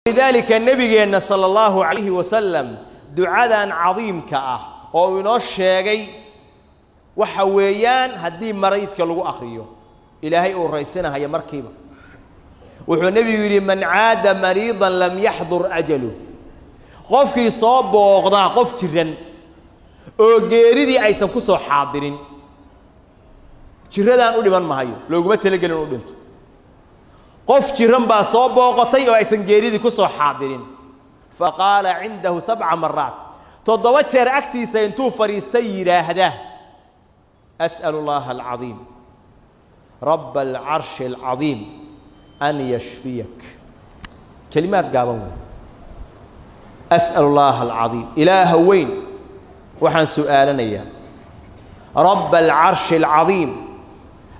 Lidaalika nebigeenna sala allahu calayhi wasalam ducadan cadiimka ah oo uu inoo sheegay waxa weeyaan haddii mariidka lagu akriyo Ilaahay uu raysinahayo markiiba. Wuxuu nebigu yidhi: "Man caada mariidan lam yaxdur ajalu." Qofkii soo booqda qof jiran oo geeridii aysan ku soo xaadirin, jiradaan u dhiman mahayo, looguma talagelin u dhinto. Qof jiran baa soo booqotay oo aysan geeridii ku soo xaadirin. Fa qaala cindahu sabca maraat, 7 jeer agtiisa intuu fadhiistay yidhaahda: "As'alu allaha alcadiim rabba alcarshi alcadiim an yashfiyak." Kelimaad gaaban wey. "As'alu allaha alcadiim," Ilaaha weyn waxaan su'aalanayaa, "rabba alcarshi alcadiim,"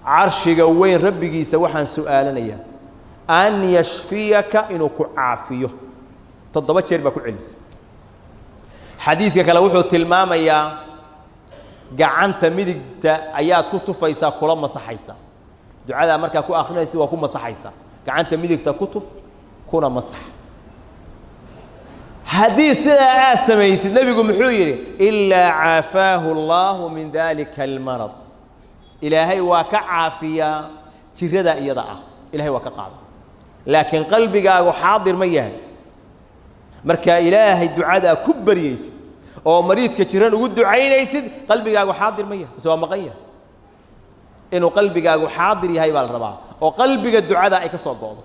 carshiga weyn rabbigiisa waxaan su'aalanayaa, "an yashfiyaka," inuu ku caafiyo. 7 jeer baa ku celisa. Xadiidka kale wuxuu tilmaamayaa gacanta midigta ayaad ku tufaysaa, kula masaxaysaa. Ducadaa markaa ku akrinaysa waa ku masaxaysaa, gacanta midigta ku tuf kuna masax. Haddii sidaa aad samaysid, nebigu muxuu yidhi? "Ilaa caafaahu allaahu min dalika almarad." Ilaahay waa ka caafiyaa jirada iyada ah, Ilahay waa ka qaada. Laakiin qalbigaagu xaadir ma yahay markaa Ilaahay ducadaa ku baryaysid oo mariidka jiran ugu ducaynaysid? Qalbigaagu xaadir ma yahay mise waa maqan yahay? Inuu qalbigaagu xaadir yahay baa la rabaa oo qalbiga ducada ay ka soo go'do.